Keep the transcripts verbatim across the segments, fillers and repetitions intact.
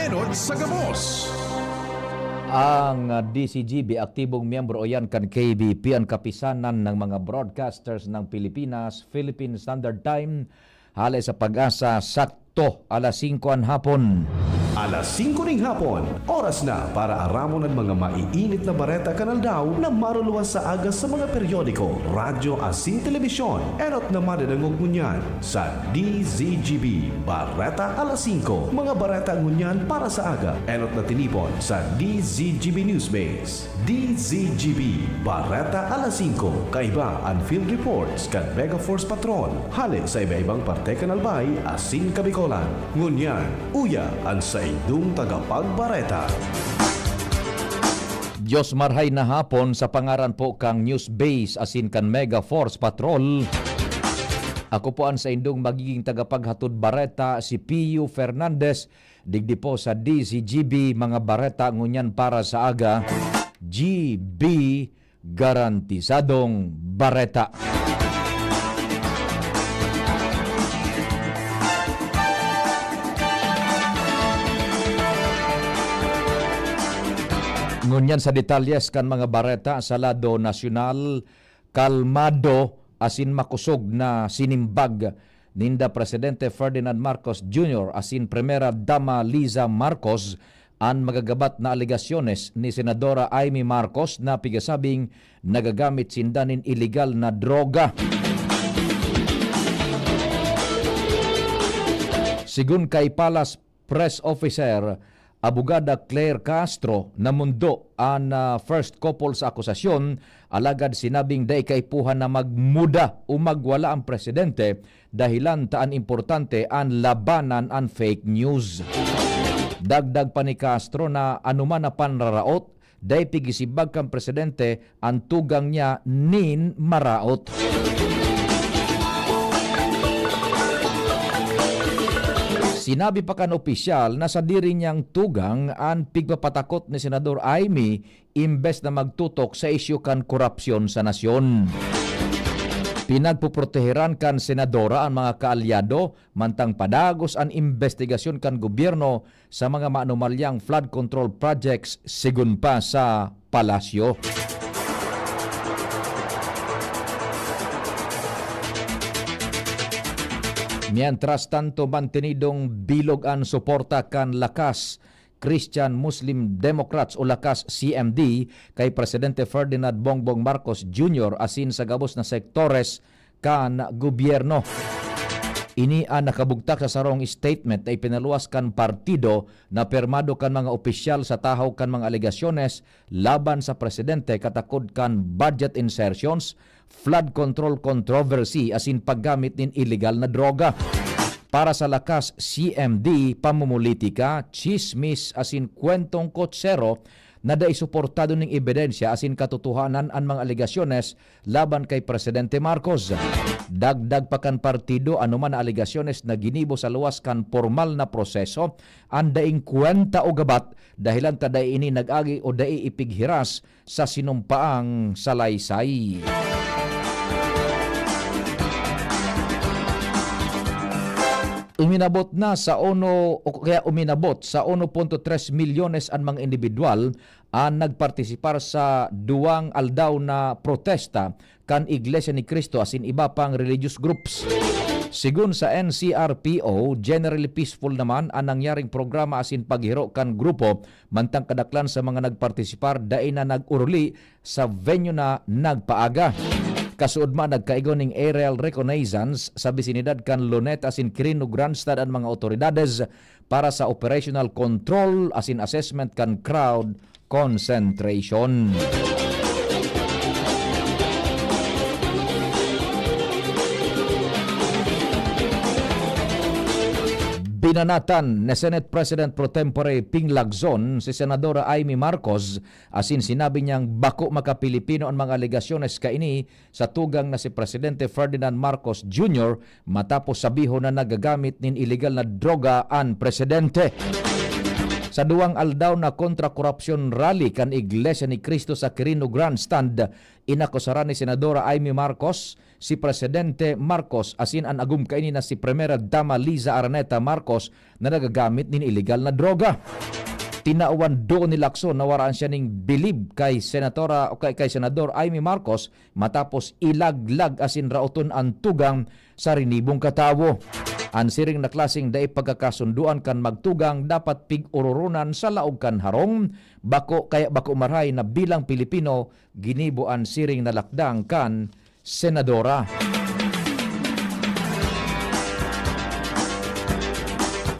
Enot sa gabos. Ang D C G B, aktibong miyembro iyan kan K B P, an Kapisanan ng mga Broadcasters ng Pilipinas, Philippine Standard Time, hale sa PAGASA, sakto alas singko an hapon. Alas singko ning hapon, oras na para aramon an mga maiinit na bareta kan aldaw na maruluwas sa aga sa mga periodiko, radyo asin telebisyon. Enot na madadangog ngunyan sa D Z G B Bareta Alas Singko. Mga bareta ngunyan para sa aga. Enot na tinipon sa D Z G B Newsbase. D Z G B Bareta Alas Singko. Kaiba an field reports kan Mega Force Patrol. Hale sa iba-ibang parte kan Albay asin Kabicolan. Ngunyan, uya an saindong tagapagbareta. Diyos marhay na hapon sa pangaran po kang News Base asin kan Mega Force Patrol. Ako po an saindong magiging tagapaghatod bareta, si Pio Fernandez, digdi po sa D Z G B, mga bareta ngunyan para sa aga, G B, garantisadong bareta. Ngunyan sa detalyes kan mga bareta sa lado nasyonal, kalmado asin makosog na sinimbag ninda Presidente Ferdinand Marcos Junior asin Primera Dama Liza Marcos an magagabat na alegasyones ni Senadora Imee Marcos na pigasabing nagagamit sinda nin iligal na droga. Sigon kay Palace Press Officer, Abogada Claire Castro, namundo an, ah, first couple sa akusasyon, alagad sinabing dai kaipuhan na magmuda o magwala an presidente, dahilan ta an importante an labanan an fake news. Dagdag pa ni Castro na anoman na panraraot, dai pigisimbag kan presidente an tugang niya nin maraot. Sinabi pa kan opisyal na sadiri niyang tugang an pigpapatakot ni Senador Imee imbes na magtutok sa isyu kan korapsyon sa nasyon. Pinagpoproteheran kan senadora an mga kaalyado mantang padagos an imbestigasyon kan gobyerno sa mga maanomalyang flood control projects, sigon pa sa palasyo. Mientras tanto, mantenidong bilog an suporta kan Lakas, Christian Muslim Democrats o Lakas C M D, kay Presidente Ferdinand Bongbong Marcos Junior asin sa gabos na sektores kan gobyerno. Ini an nakabugtak sa sarong statement na ipinaluwas kan partido na pirmado kan mga opisyal sa tahaw kan mga alegasyones laban sa presidente katakod kan budget insertions, flood control controversy asin paggamit nin iligal na droga. Para sa Lakas C M D, pamumulitika, tsismis asin kwentong kotsero na dai suportado ning ebidensya asin katotohanan an mga alegasyones laban kay Presidente Marcos. Dagdag pa kan partido, anoman na alegasyones na ginibo sa luwas kan pormal na proseso, an daing kwenta o gabat, dahilan ta dai ini nag-agi o dai ipighiras sa sinumpaang salaysay. Uminabot na sa uno, o kaya uminabot sa uno punto tres milyones an mga indibidwal an nagpartisipar sa duwang aldaw na protesta kan Iglesia ni Cristo asin iba pang religious groups. Sigon sa N C R P O, generally peaceful naman an nangyaring programa asin paghiro kan grupo, mantang kadaklan sa mga nagpartisipar dai na nag-oruli sa venue na nagpaaga. Kasuodma, nagkaigo ning aerial reconnaissance sa bisinidad kan Luneta asin Quirino Grandstand an mga otoridades para sa operational control asin assessment kan crowd concentration. Binanatan ni Senate President pro tempore Ping Lacson si Senadora Imee Marcos asin sinabi niyang bako maka-Pilipino an mga alegasyones kaini sa tugang na si Presidente Ferdinand Marcos Junior matapos sabihon na nagagamit nin iligal na droga an presidente. Sa duwang aldaw na kontra-korupsyon rally kan Iglesia ni Cristo sa Quirino Grandstand, inakusaran ni Senadora Imee Marcos si Presidente Marcos asin an agom kaini na si Primera Dama Liza Araneta Marcos na nagagamit nin iligal na droga. Tinawan duon ni Lacson na waraan siya ning bilib kay Senatora o kay, kay Senador Imee Marcos matapos ilaglag asin raoton an tugang sa rinibong katawo. An siring na klaseng dai pagkakasunduan kan magtugang dapat pig-ororonan sa laog kan harong, bako kaya bako marahay na bilang Pilipino ginibo an siring na lakdang kan senadora.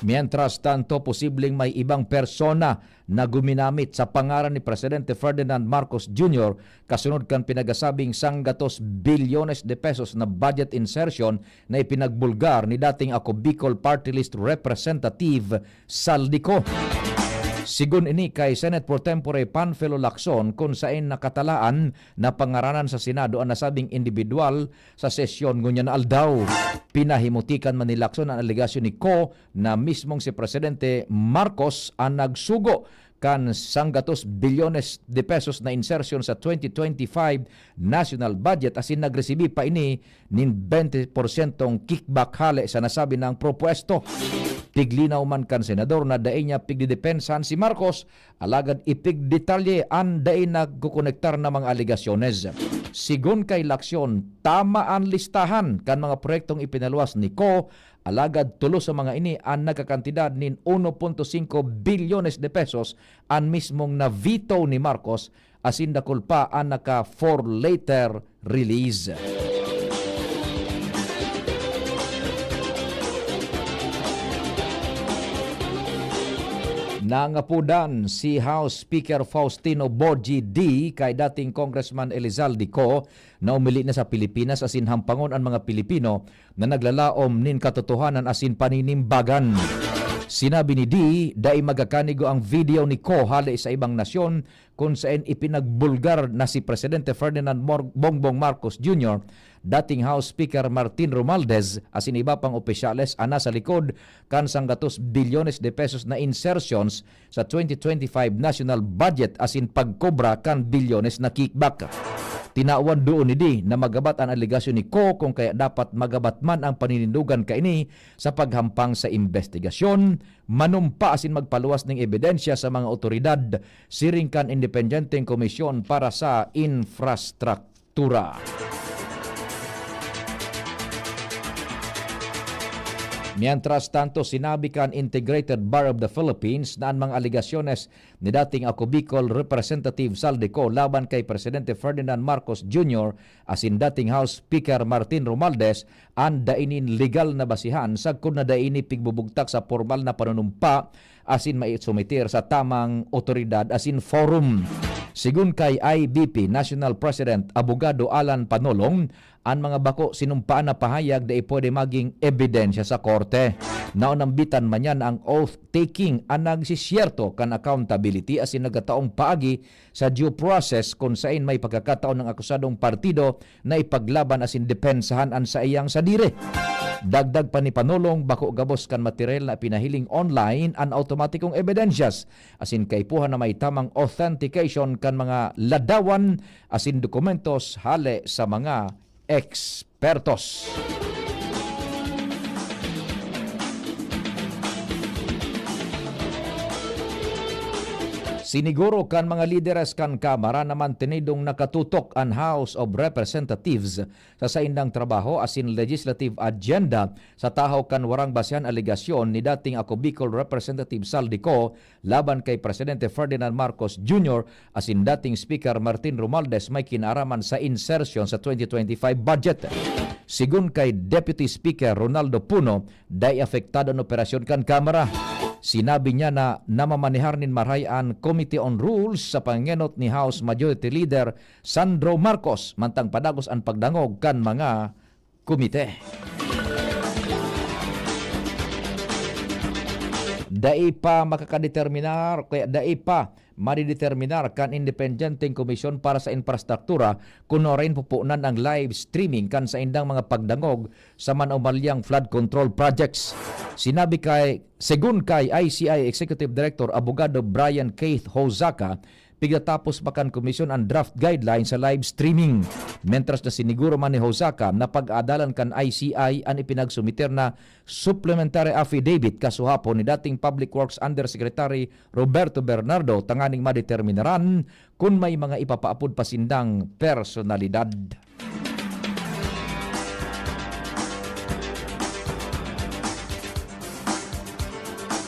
Mientras tanto, posibleng may ibang persona na guminamit sa pangaran ni Presidente Ferdinand Marcos Junior kasunod kan pinagasabing sanggatos bilyones de pesos na budget insertion na ipinagbulgar ni dating Ako Bicol Party List Representative Saldico. Sigon ini kay Senate Pro Tempore Panfilo Lacson, kun saen nakatalaan na pangaranan sa Senado an nasabing indibidwal sa sesyon ngunyan na aldaw. Pinahimutikan man ni Lacson an alegasyon ni Co na mismong si Presidente Marcos an nagsugo kan sanggatos bilyones de pesos na insertion sa twenty twenty-five national budget asin nagresibi pa ini nin twenty porsyentong kickback hale sa nasabi nang propuesto. Piglinaw man kan senador na dai niya pigdidepensahan si Marcos, alagad ipigdetalye an dai nagkokonektar na mga alegasyones. Sigon kay Lacson, tama an listahan kan mga proyektong ipinaluwas ni Co, alagad tulo sa mga ini an nagkakantidad nin uno punto singko bilyones de pesos an mismong na-veto ni Marcos, asin dakul pa an naka-for later release. Nangapodan si House Speaker Faustino Boji D kay dating Congressman Elizalde Co na umili na sa Pilipinas asin hampangon an mga Pilipino na naglalaom nin katotohanan asin paninimbagan. Sinabi ni D, dai magakanigo ang video ni Co hale sa ibang nasyon kun saen ipinagbulgar na si Presidente Ferdinand Mor-, Bongbong Marcos Junior, dating House Speaker Martin Romualdez asin iba pang opisyales an nasa likod kan sanggatos bilyones de pesos na insertions sa twenty twenty-five national budget asin pagkobra kan bilyones na kickback. Tinawan duon ni D na magabat an alegasyon ni Co, kung kaya dapat magabat man ang paninindogan kaini sa paghampang sa imbestigasyon, manumpa asin magpaluwas ning ebidensya sa mga otoridad siring kan independenteng komisyon para sa infrastruktura. Mientras tanto, sinabi kan Integrated Bar of the Philippines na an mga alegasyones ni dating Ako Bicol Representative Saldico laban kay Presidente Ferdinand Marcos Junior asin dating House Speaker Martin Romualdez an dai nin legal na basihan sagkod na dai ini pigbubugtak sa pormal na panunumpa asin maisumiter sa tamang otoridad asin forum. Sigon kay I B P National President Abogado Alan Panolong, an mga bako sinumpaan na pahayag dai pwede maging ebidensya sa korte. Naonambitan man niya na ang oath-taking an nagsisyerto kan accountability asin nagkataong paagi sa due process kun saen may pagkakataon ang akusadong partido na ipaglaban asin depensahan an saiyang sadiri. Dagdag pa ni Panolong, bako gabos kan material na pinahiling online an awtomatikong ebidensyas asin kaipuhan na may tamang authentication kan mga ladawan asin dokumentos hale sa mga ekspertos. Siniguro kan mga lideres kan Kamara na mantenidong nakatutok an House of Representatives sa saindang trabaho asin legislative agenda sa tahaw kan warang basehan alegasyon ni dating Ako Bicol Representative Saldico laban kay Presidente Ferdinand Marcos Junior asin dating Speaker Martin Romualdez may kinaraman sa insertion sa twenty twenty-five budget. Sigon kay Deputy Speaker Ronaldo Puno, dai apektado an operasyon kan Kamara. Sinabi niya na namamanehar nin marahay an Committee on Rules sa pangenot ni House Majority Leader Sandro Marcos, mantang padagos an pagdangog kan mga komite. Dai pa makakadeterminar, kaya dai pa madideterminar kan independenteng komisyon para sa infrastruktura kun nuarin pupunan ang live streaming kan saindang mga pagdangog sa manumalyang flood control projects. Sinabi kay, segun kay I C I Executive Director Abogado Brian Keith Hozaka, pigtatapos pa kan komisyon an draft guideline sa live streaming. Mentras na siniguro man ni Hozaka na pag-aadalan kan I C I an ipinagsumiter na supplementary affidavit kasuhapon ni dating Public Works Undersecretary Roberto Bernardo tanganing madeterminaran kun may mga ipapaapod pa sindang personalidad.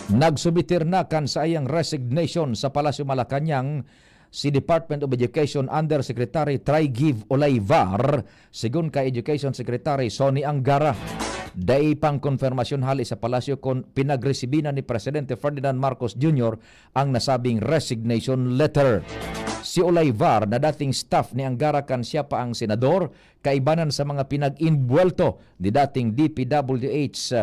Nagsumitir na kan saiyang resignation sa Palasyo Malacañang si Department of Education Undersecretary Trygive Olayvar, segun kay Education Secretary Sonny Angara. Dai pang konfirmasyon hale sa palasyo kun pinagresibi na ni Presidente Ferdinand Marcos Junior ang nasabing resignation letter. Si Olayvar, na dating staff ni Angara kan siya pa ang senador, kaibanan sa mga pinag-imbwelto ni dating D P W H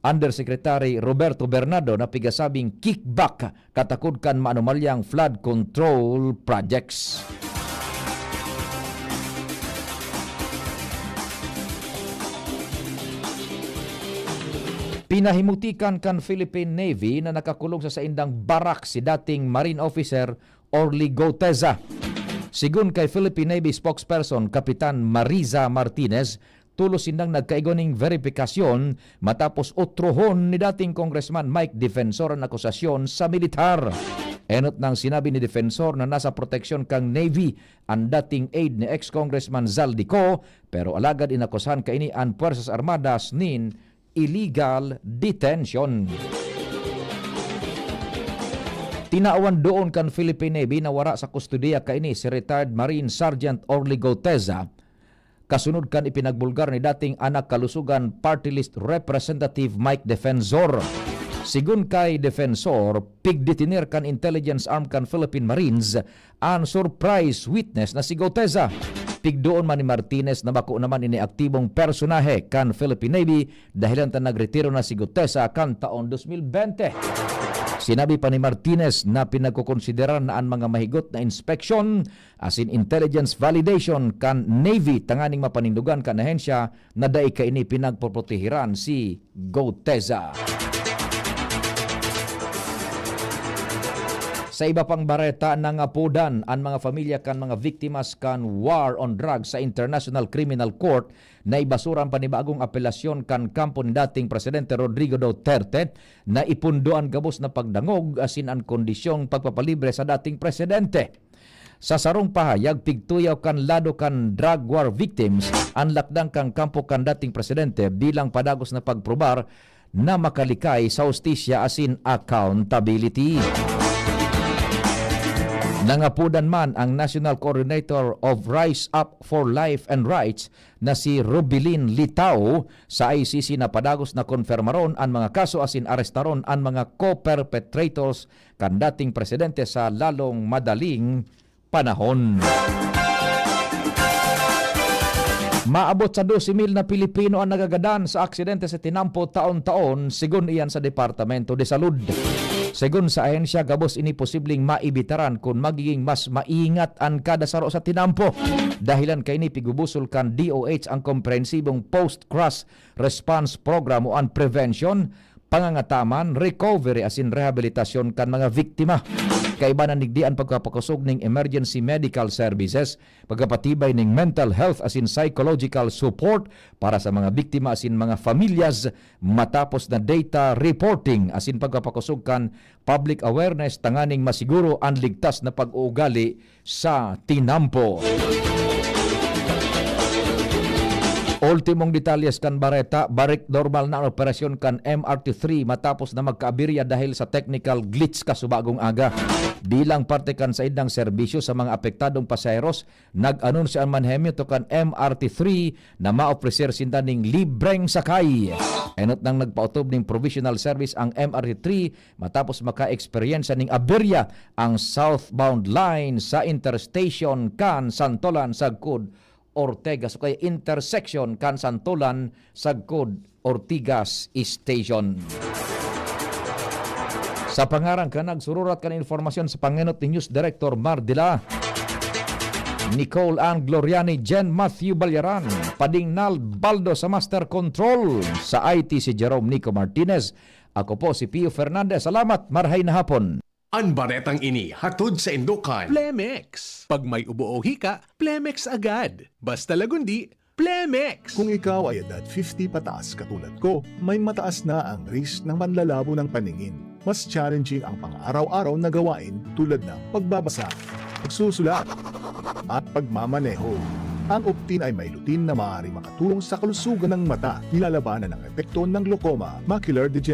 Undersecretary Roberto Bernardo na pigasabing kickback katakod kan maanomalyang flood control projects. Pinahimutikan kan Philippine Navy na nakakulong sa saindang barak si dating Marine Officer Orly Goteza. Segun kay Philippine Navy spokesperson Kapitan Mariza Martinez, tolos sindang nagkaigwa ning beripikasyon matapos otrohon ni dating Congressman Mike Defensor an akusasyon sa militar. Enot nang sinabi ni Defensor na nasa proteksyon kan Navy an dating aide ni ex-Congressman Zaldy Co, pero alagad inakusahan kaini an Puwersas Armadas nin illegal detention. Tinawan doon kan Philippine Navy na wara sa kustodiya kaini si retired Marine Sergeant Orly Goteza, kasunod kan ipinagbulgar ni dating Anak Kalusugan Party List Representative Mike Defensor. Segun kay Defensor, pigdetener kan intelligence arm kan Philippine Marines an surprise witness na si Goteza. Pigdoon man ni Martinez na bako naman ini aktibong personahe kan Philippine Navy, dahilan ta nagretiro na si Goteza kan taon dos mil bente. Sinabi pa ni Martinez na pinagkokonsiderar na an mga mahigot na inspeksyon asin intelligence validation kan Navy tanganing mapanindogan kan ahensya na dai kaini pinagpoprotehiran si Goteza. Sa iba pang bareta, nangapodan an mga pamilya kan mga biktimas kan war on drugs sa International Criminal Court na ibasura an panibagong apelasyon kan kampo ni dating Presidente Rodrigo Duterte na ipundo an gabos na pagdangog asin an kondisyong pagpapalibre sa dating presidente. Sa sarong pahayag, pigtuyaw kan lado kan drug war victims an lakdang kan kampo kan dating presidente bilang padagos na pagprobar na makalikay sa hustisya asin accountability. Nangapodan man ang National Coordinator of Rise Up for Life and Rights na si Rubilin Litao sa I C C na padagos na konpermaron an mga kaso asin arestaron an mga co-perpetrators kan dating presidente sa lalong madaling panahon. Maabot sa dose mil na Pilipino an nagagadan sa aksidente sa tinampo taon-taon, segun iyan sa Departamento de Salud. Segun sa ahensya, gabos ini posibleng maibitaran kun magiging mas maingat an kada saro sa tinampo. Dahilan kaini, pigubusol kan D O H ang komprehensibong post-crash response program o an prevention, pangangataman, recovery asin rehabilitasyon kan mga biktima. Kaiba na digdi an pagpapakosog ning emergency medical services, pagpapatibay ning mental health asin psychological support para sa mga biktima asin mga familyas matapos na data reporting asin pagpapakosog kan public awareness tanganing masiguro an ligtas na pag-uugali sa tinampo. Ultimong detalyes kan bareta, barik normal na an operasyon kan M R T three matapos na magkaaberya dahil sa technical glitch kasubagong aga. Bilang parte kan saindang serbisyo sa mga apektadong pasaheros, nag-anunsyo an manehemento kan M R T three na maopreser sinda ning libreng sakay. Enot nang nagpaotob ning provisional service ang M R T three matapos maka-eksperyensya ning aberya ang southbound line sa interstation kan Santolan sagkod Ortigas, o kaya intersection kan Santolan sagkod Ortigas Station. Sa pangaran kan nagsururat kan impormasyon sa pangenot ni News Director Mar Dila, Nicole Ann Gloriani, Jen Matthew Balyaran, Pading Nal Baldo sa Master Control, sa I T si Jerome Nico Martinez. Ako po si Pio Fernandez. Salamat, marhay na hapon. An baretang ini hatod sa Indokan. Plemex. Pag may ubo o hika, Plemex agad. Basta Lagundi, Plemex. Kung ikaw ay edad fifty pataas katulad ko, may mataas na ang risk ng panlalabo ng paningin. Mas challenging ang pang-araw-araw na gawain tulad ng pagbabasa, pagsusulat, at pagmamaneho. Ang Optin ay may lutein na maaaring makatulong sa kalusugan ng mata, nilalabanan ang epekto ng glaucoma, macular degeneration,